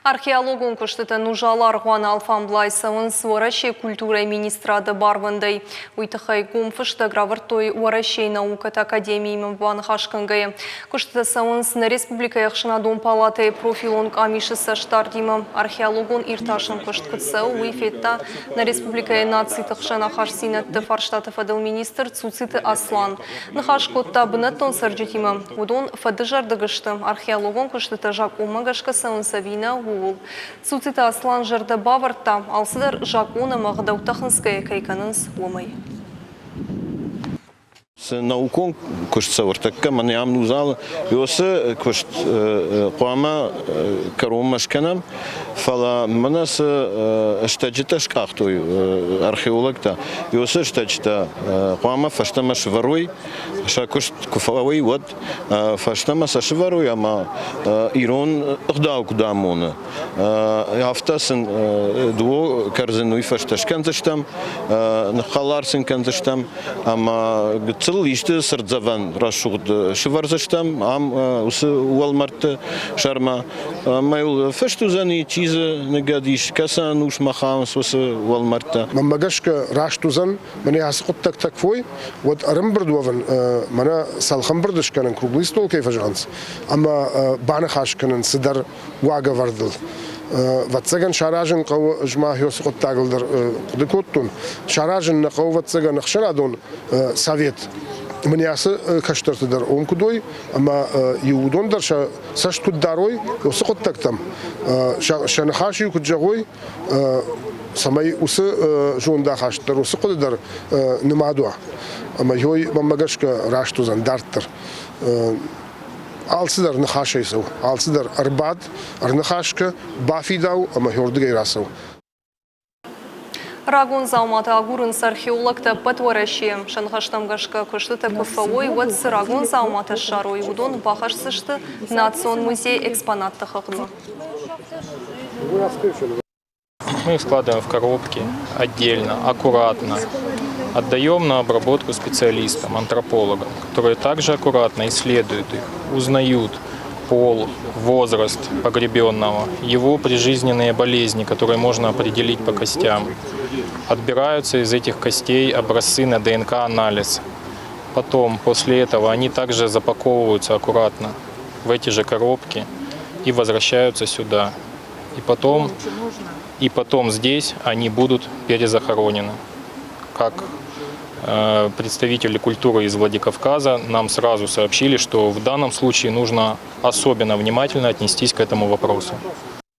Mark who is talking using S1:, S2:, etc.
S1: Археологон куыстытӕ Нузалы аргъуаны алфамблай цӕуынц Уӕрӕсейы культурӕйы министрады барвӕндӕй. Уый тыххӕй гом фыстӕг равӕрдтой Уӕрӕсейы наукӕты академиимӕ баныхас кӕнгӕйӕ. Куыстытӕ цӕуынц нӕ республикӕйы ӕхсӕнадон палатӕйы профилон къамисы цӕстдардимӕ. Археологон иртасӕн куыст куыд цӕуы, уый федта нӕ республикӕйы нациты хсӕн ахастдзинӕдты фарстаты фӕдыл министр Цуциты Аслан. Ныхас кодта бынӕттон цӕрджытимӕ. Уыдон фӕдызӕрдыг сты, археологон куыстытӕ закъонмӕ гӕсгӕ цӕуынц ӕви нӕ, ууыл. Цуциты Аслан зӕрдӕ бавӕрдта, алцыдӕр закъон ӕмӕ ӕгъдӕуттӕ хынцгӕйӕ кӕй кӕнынц, уымӕй.
S2: Цы наукон куыст цӕуы ӕртӕккӕ мӕнӕ ам Нузалы, уыцы куыст хъуамӕ кӕронмӕ скӕнӕм, фӕлӕ мӕнӕ цы стӕджытӕ скъахтой археологтӕ, уыцы стӕджытӕ хъуамӕ фӕстӕмӕ сывӕрой, сӕ куыст куы фӕуой, уӕд фӕстӕмӕ сӕ сывӕрой ӕмӕ ирон ӕгъдау куыд амоны, афтӕ сын дыууӕ кӕрдзын уый фӕстӕ скӕндзыстӕм, ныххӕлар сын кӕндзыстӕм ӕмӕ гыццыл исты цыртдзӕвӕн рӕсугъд сывӕрдзыстӕм ам уыцы уӕлмӕрдты сӕрмӕ. Ӕмӕ йыл фыст уыдзӕни, чи дзы ныгӕд ис, кӕцы ӕнусмӕ хауынц уыцы уӕлмӕрдтӕ.
S3: Мӕнмӕ гӕсгӕ раст уыдзӕн, мӕнӕ ацы хъуыддӕгтӕ куы уой, уӕд ӕрӕмбырд уӕвын, мӕнӕ цӕлхӕмбырд скӕнын, круглый стол кӕй фӕзӕгъынц, ӕмӕ баныхас кӕнын цыдӕр уагӕвӕрдыл. Ӕвӕццӕгӕн саразын хъӕуы, ӕз ма уыцы хъуыддагыл дӕр хъуыды кодтон, саразын нӕ хъӕуы, ӕвӕццӕгӕн, ӕхсӕнадон совет. Мӕнӕ ацы кӕстӕрты дӕр ом куыд уой, ӕмӕ иу уыдон дӕр сӕ цӕст куыд дарой уыцы хъуыддӕгтӕм, сӕ ныхас-иу куыд зӕгъой, цӕмӕй уыцы зондахаст дӕр, уыцы хъуыды дӕр нымад уа. Ӕмӕ йой, мӕнмӕ гӕсгӕ, раст уыдзӕн дарддӕр. Алцыдӕр ныхасӕй цӕуы, алцыдӕр ӕрбад, ӕрныхас кӕ, бафидау ӕмӕ хёрдыгӕй рацӕуы.
S1: Рагон дзауматӕ агурынц археологтӕ ӕппӕт Уӕрӕсейы. Сӕ ныхӕстӕм гӕсгӕ, куыстытӕ куы фӕуой, уӕд цы рагон дзауматӕ ссарой, уыдон бахӕсдзысты Национ музейы экспонатты хыгъдмӕ.
S4: Мы их складываем в коробки отдельно, аккуратно. Отдаем на обработку специалистам, антропологам, которые также аккуратно исследуют их, узнают пол, возраст погребенного, его прижизненные болезни, которые можно определить по костям. Отбираются из этих костей образцы на ДНК-анализ. Потом, после этого, они также запаковываются аккуратно в эти же коробки и возвращаются сюда. И потом, и потом здесь они будут перезахоронены. Как представители культуры из Владикавказа нам сразу сообщили, что в данном случае нужно особенно внимательно отнестись к этому вопросу.